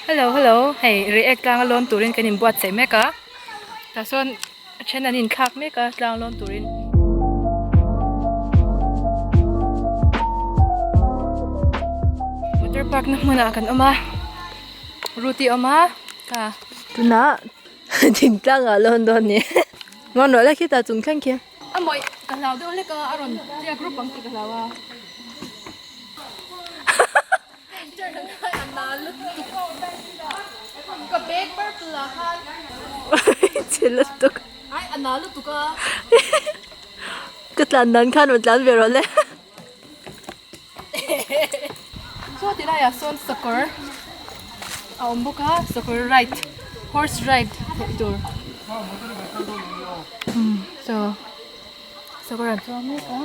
Hello hello hei Reiek tlang a lawn turin kan inbuatsaih mek a tah sawn a then an inthlak mek a tlang lawn turin. Motor park na hmunah kan awm a Ruti a awm a ka. Tunah thingtlang ah lawn dawn ni ngawn rawh la khitah chung thleng khi. A mawih ka hlau deuh hlek a a rawn tliak rup ang tih ka hlau a. Ka tlan dan khan rawn tlan ve rawh le. Saw ti laiah sawn sakawr a awm bawk a sakawr ride horse ride theih tur saw sakawr an chuang mek a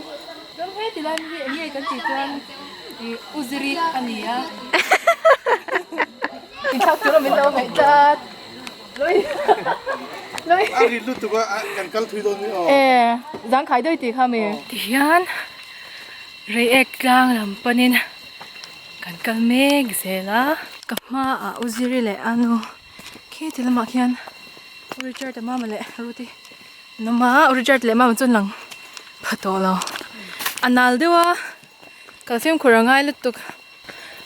chuan heti lai hi eng nge kan tih chuan ih uziri a ni a inthlak tur a min lo ngaih tlat A rit lutuk a kan kal thui dawn ni aw. E zangkhai daih tih kha mi. Tihian Reiek tlang lam panin kan kal mek zel a. Ka hmaah Uziri leh Anu khi ti lamah khian U Richard a mama leh Ruth-i an awm a, U Richard leh mama chu an lang pha tawh lo. A nal deuh a, kal fimkhur a ngai lutuk.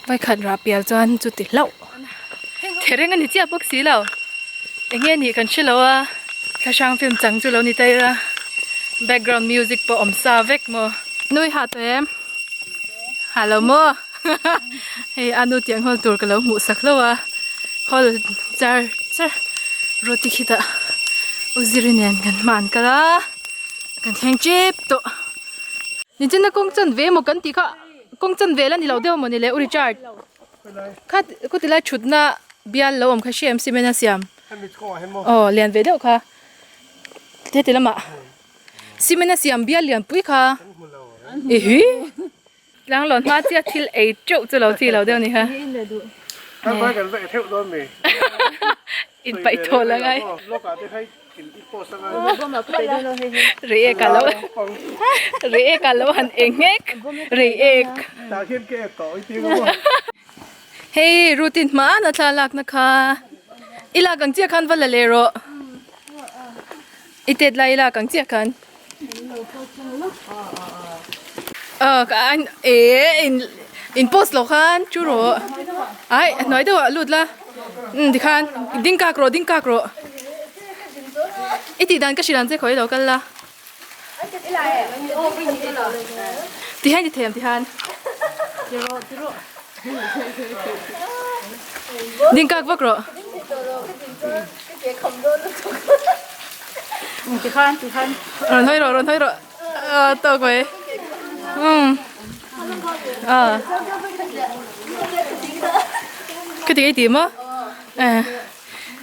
Vaikhat rah pial chuan chuti hlauh thereng a ni chiah bawk si lo eng nge nih kan hre lo a thlahrang film chang chu lo ni ta ila background music pawh awm sa vek maw nui ha tawh em ha lo maw hei a nu tiang hawl tur ka lo hmuh sak hlauh a hawl char char roti khitah u ziri nen kan hman kal a kan thleng tep tawh nichina kawng chan ve emaw kan tih kha. Kawng chan vel a ni lo deuh mawni le u Richard kha khuti lai thutna bial lo awm kha hria em cement a siam aw lian ve deuh kha heti lamah cement a siam bial lian pui kha i hi tlang lawn hma chiah thil ei teuh chu lo chi lo deuh a ni kha inpaih thawl a ngai. Reiek a lo Reiek a lo han eng nghek Reiek Hei routine hma na thla lak na kha i lak ang chiah khan va la leh rawh i tet lai i lak ang chiah khan Aw ka an e in in post loh khan chu rawh ai a hnuai deuh ah lut la umm tikhan ding kak rawh ding kak rawh i tih dan ka hrilh ang che khawi lo kal la tihian ti thei ang tihian ding kak vak rawh. Tikhan tikhan rawn hawi rawh rawn hawi rawh a tawk mai umm a ka ti ei tih maw eh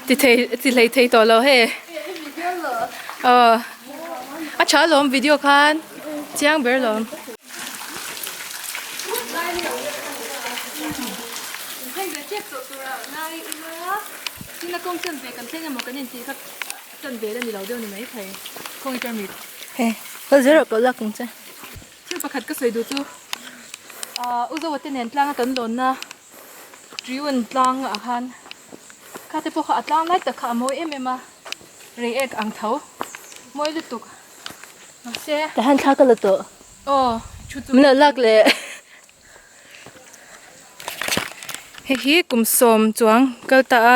ti thei ti hlei thei tawh lo hei aw a tha alawm video khan chiang ber alawm. Tin a kawng chan ve kan thleng emaw kan intih kha chan ve la ni lo deuh ni mai thei kawng i tarmit. He kal zel rawh ka lak ang che. Thil pakhat ka sawi duh chu ah U Zoa te nen tlanga kan lawnna Triun tlang ah khan kha te pawh kha a tlang lai tak kha a mawi em em a Reiek ang tho mawi lutuk mahse. Tah hian thla ka la tawh. Aw thu chu. Min lo lak leh. Hei hi kum sawm chuang kal ta a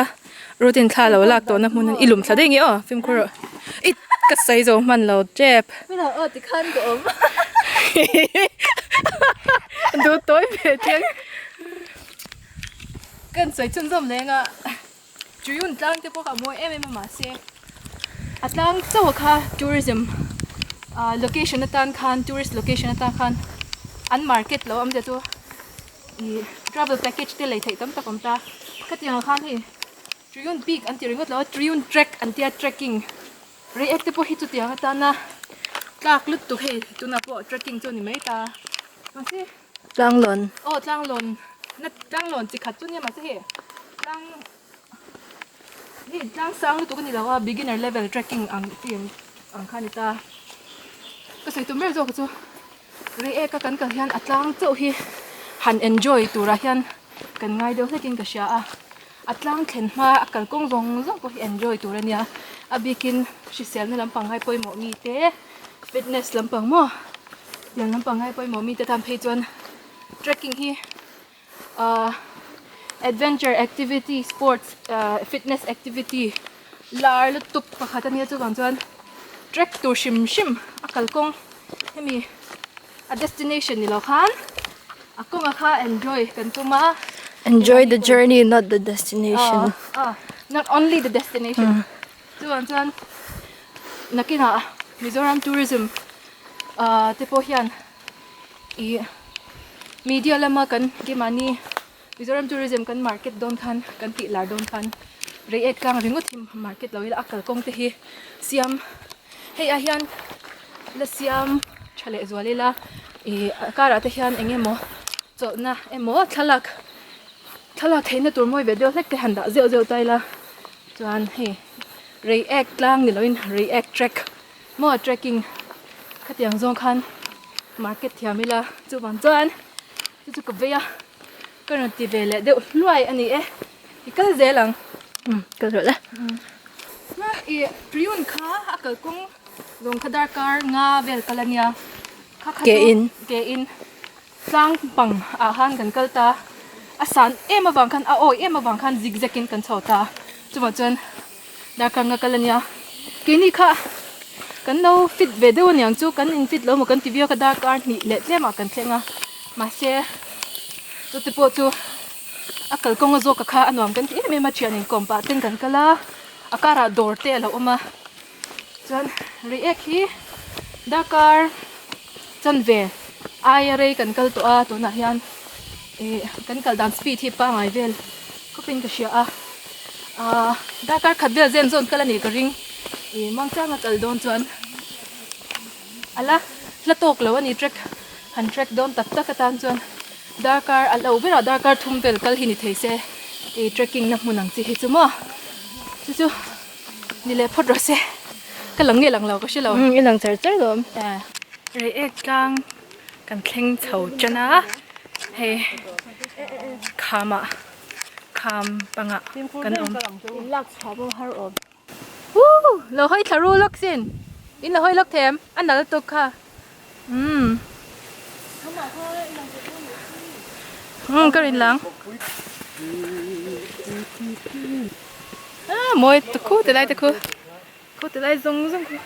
routine thla lo lak tawhna hmun a ni i lum thla daih nge aw fimkhur rawh i ka sawi zo hman lo tep aw tikhan ka awm duh tawi ve chiang kan sawi chhunzawm leng a Triun tlang te pawh kha a mawi em em a mahse a tlang chauh kha tourism ah location atan khan tourist location atan khan an market lo awm zia chu ih travel package te lei theih tam tak awm ta khatiang ah khan hei Triun peak an ti ringawt lo a Triun trek an tia trekking Reiek te pawh hi chutiang atana tlak lutuk hei tunah pawh trekking chu a ni mai ta mahse. Tlanglawn. Aw tlanglawn na tlanglawn chi khat chu nia mahse hei tlang hei tlang sang lutuk a ni lo a beginner level trekking ang chi ang kha a ni ta ka sawi tum ber zawk chu Reiek a kan kal hian a tlang chauh hi han enjoy turah hian kan ngai deuh hlekin ka hria a. A tlang thlen hma a kalkawng zawng zawng pawh hi enjoy tur a nia. A bikin hriselna lampang ngai pawimawh mi te fitness lampang maw tiang lampang ngai pawimawh mi te tan phei chuan trekking hi ahh adventure activity sports ahh fitness activity lar lutuk pakhat a nia chuvang chuan trek tur hrim hrim a kalkawng hemi a destination ni lo khan a kawnga kha enjoy kan tum a. Enjoy the journey not the destination. Ah ah not only the destination chuvang chuan nakinah Mizoram tourism ah te pawh hian ih media lama kan keimahni Mizoram tourism kan market dawn khan kan tih lar dawn khan Reiek tlang ringawt hi market lo ila a kalkawng te hi siam hei ah hian la siam tha leh zual ila ih a karah te hian eng emaw chawlhna emaw thlalak thlalak theihna tur mawi ve deuh hlek te han dah zeuh zeuh ta ila chuan hei Reiek tlang ni loin Reiek trek maw trekking khatiang zawng khan market thiam ila chuvang chuan chu chu ka vei a ka rawn ti ve leh deuh hluai a ni e i kal zel ang umm kal rawh le ih Triun kha a kalkawng zawng kha darkar nga vel kal a nia kha kha chu ke in tlang pang ah khan kan kal ta a san em avang khan a awi em avang khan zig zag in kan chho ta chuvang chuan Darkar nga kal a nia. Keini kha kan lo fit ve deuh aniang chu kan in fit lo maw kan ti viau kha darkar hnih leh tlemah kan thleng a mahse chute pawh chu a kalkawng a zawk a kha a nuam kan ti em em a thian inkawm pah ten kan kal a a karah dawr te a lo awm a chuan reiek hi darkar chanve aia rei kan kal tawh a tunah hian ih kan kal dan speed hi pangai vel khawpin ka hria a. Ahh darkar khat vel zen zawn kal a nih ka ring ih muangchanga kal dawn chuan a la hla tawk lo a ni trek han trek dawn tak tak atan chuan darkar a lo berah darkar thum vel kal hi ni thei se ih trekking na hmun ang chi hi chu maw chu chu ni leh phawt rawh se ka lang nge lang lo ka hre lo. I lang char char lo. Reiek tlang kan thleng chho tan a hei khamah. Kham pangah kan awm. In lak chhuah pawh har awm. Woo! Lo hawi thla ru lawk sin. In lo hawi lawk them. A nal tuk kha. Umm. Umm ka rin lang. Ah mawi tuk khu ti lai te khu. Khu ti lai zawng zawng khu.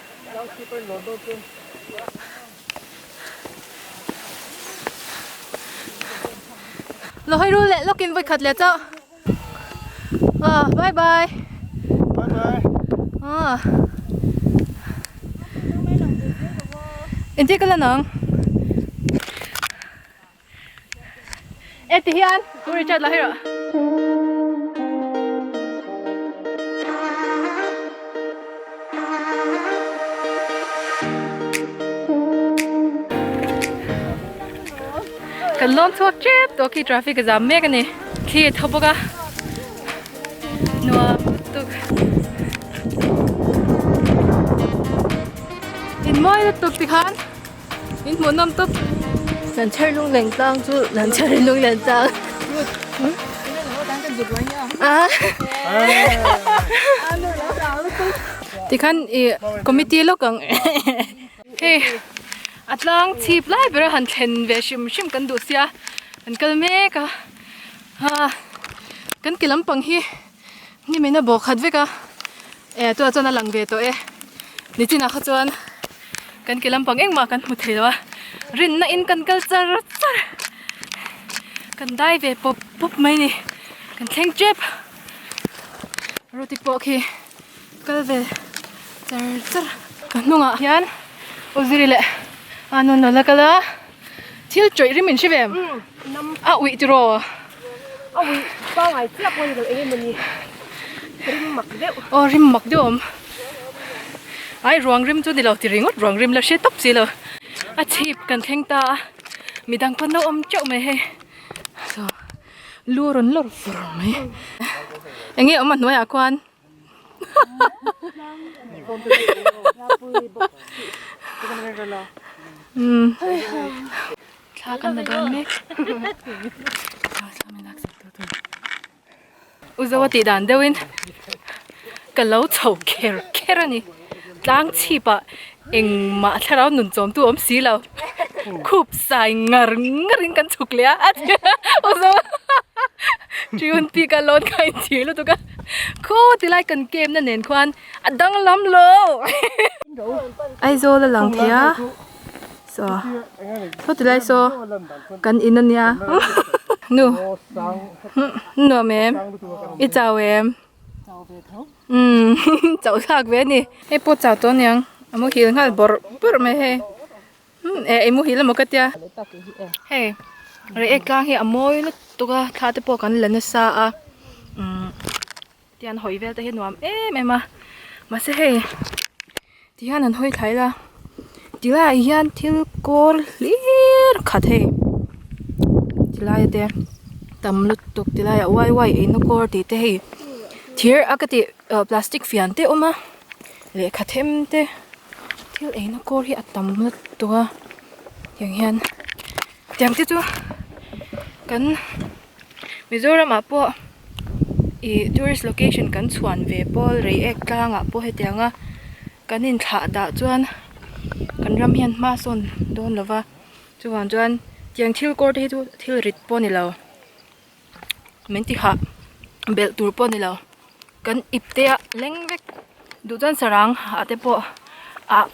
Lo hawi rul leh lawkin vawi khat leh chauh. Ah bye bye. Bye bye. Ah. Engtin ka la nang? E ti hian Pu Richard lo hei rawh. Kan lawn chhuak tep tawh khi traffic a zam mek a ni. Thli a tho bawk a nuam lutuk. In mawi lutuk tikhan. In hmuh nawm tawp. Nan chher lung leng tlang chu nan chher lung leng tlang. Tikhan i committee lawk ang hei a tlang chhip lai ber a han thlen ve hrim hrim kan duh sia kan kal mek a ha kan ke lampang hi hnim in a bawh khat vek a eh tunah chuan a lang ve tawh e nichinah kha chuan. Kan ke lampang engmah kan hmu thei lo a, rinna in kan kal char char, kan dai ve pawp pawp mai ni, kan thleng tep, Ruti pawh khi kal ve char char, ka hnungah hian Uziri leh Anun lo la kal a, thil chawih rim in hre ve em? A uih tiraw? A uih pangai chiah pawh a ni lo eng emawni rim mak deuh. Aw rim mak deuh a awm. Ai ruang rim chu ni lo ti ringawt ruang rim la hre tawp si lo. A chhip kan thleng ta a midang pawn lo awm teuh mai hei. So lu a rawn lawr fur mai. Enge awm a hnuaiah khuan. Umm. Thla kan la dawn mek. U Zoa tih dan deuhin ka lo chho kher kher a ni. Tlang chhipah engmah thlarau nun chawmtu awm si lo. Khup sai ngar ngarin kan chhuk leh a a ti a U Zoa Triun peak a lawn kha a inchhir lutuk a. Khaw tilai kan camp na nen khuan a danglam lo. Aizawl a lang thei a saw saw tilai saw kan in ania nu nuam em i chau em umm chauh thlak ve ani hei pawh chau tawh aniang a muhil nghal bawrh bawrh mai hei. Eh i muhil emaw ka tia hei reiek tlang hi a mawi lutuk a thla te pawh kan la nasa a umm tian hawi vel te hi nuam em em a mahse hei ti hian an hawi thlai la ti laiah hian thil kawl hlir khat hei ti lai te tam lutuk ti laiah wai wai eina kawl tih te hei thir a ka tih plastic fian te a awm a lehkha them te. Thil eina kawr hi a tam lutuk a tiang hian tiang te chu kan Mizoram ah pawh ih tourist location kan chhuan ve pawl reiek tlang ah pawh hetiang a kan inthlah dah chuan kan ram hian hma sawn dawn lo va chuvang chuan tiang thil kawr te hi chu thil rit pawh a ni lo. Min ti hah belh tur pawh a ni lo kan ip te a leng vek duh chuan sarang ah te pawh ah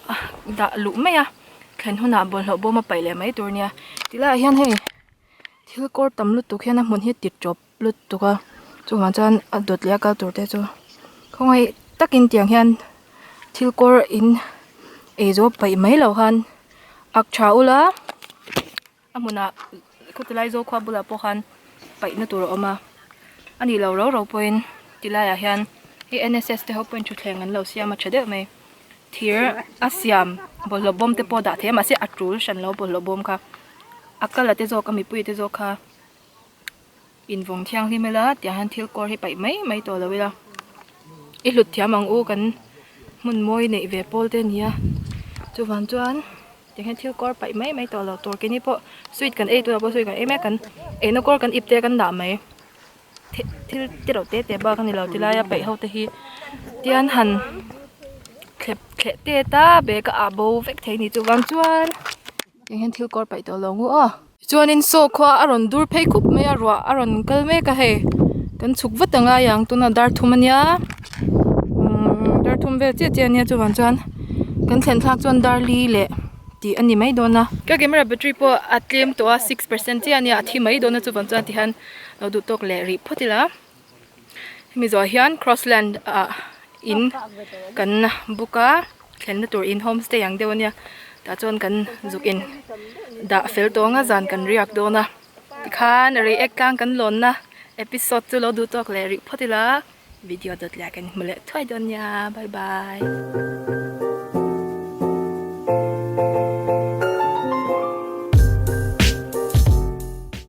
dah luh mai a thlen hunah bawlhhlawh bawm a paih leh mai tur a nia ti laiah hian hei thil kawr tam lutuk hian a hmun hi a ti tawp lutuk a chuvang chuan a dawt leh a kal tur te chu khawngaih takin tiang hian thil kawr in eizawl paih mai loh khan ak tha ula. A hmunah khawtilai zawl khua bulah pawh khan paihna tur a awm a, a nih loh rau rau pawhin tilaiah hian hei N S S te ho pawhin thutthleng an lo siam a tha deuh mai. Thir a siam bawlhhlawh bawm te pawh dah thei a mahse a tul hran lo bawlhhlawh bawm kha a kal a te zawk a mipui te zawk kha invawng thianghlim ila tiang hian thil kawr hi paih mai mai tawh lo ila i hlut thiam ang u kan hmun mawi neih ve pawl te a ni a chuvang chuan. Tiang hian thil kawr paih mai mai tawh lo tur keini pawh sweet kan ei tunah pawh sweet kan ei mek kan eina kawr kan ip te kan dah mai thil te reuh te te bak a ni lo tilaia paih ho te hi tian han thlep thleh tet a bag a ah bo vek thei a ni chuvang chuan tiang hian thil kawr paih tawh lo ngu aw. Chuanin saw khua a rawn dur phei khup mai a ruah a rawn kal mek a hei kan chhuk vat angai ang tunah dar thum ania umm dar thum vel chiah chiah ania chuvang chuan kan thlen thlak chuan dar li leh tih a ni mai dawn a. Ka camera battery pawh a tlem tawh a six percent chiah ania a thi mai dawn a chuvang chuan tihian lo duh tawk leh rih phawt ila hemi zawh hian cross land ah in kan book a. Thlenna tur in homestay ang deuh ania tah chuan kan zuk in dah fel tawng a zan kan riak dawn a tikhan reiek tlang kan lawnna episode chu lo duh tawk leh rih phawt ila video dawt leh ah kan hmu leh thuai dawn nia bye bye.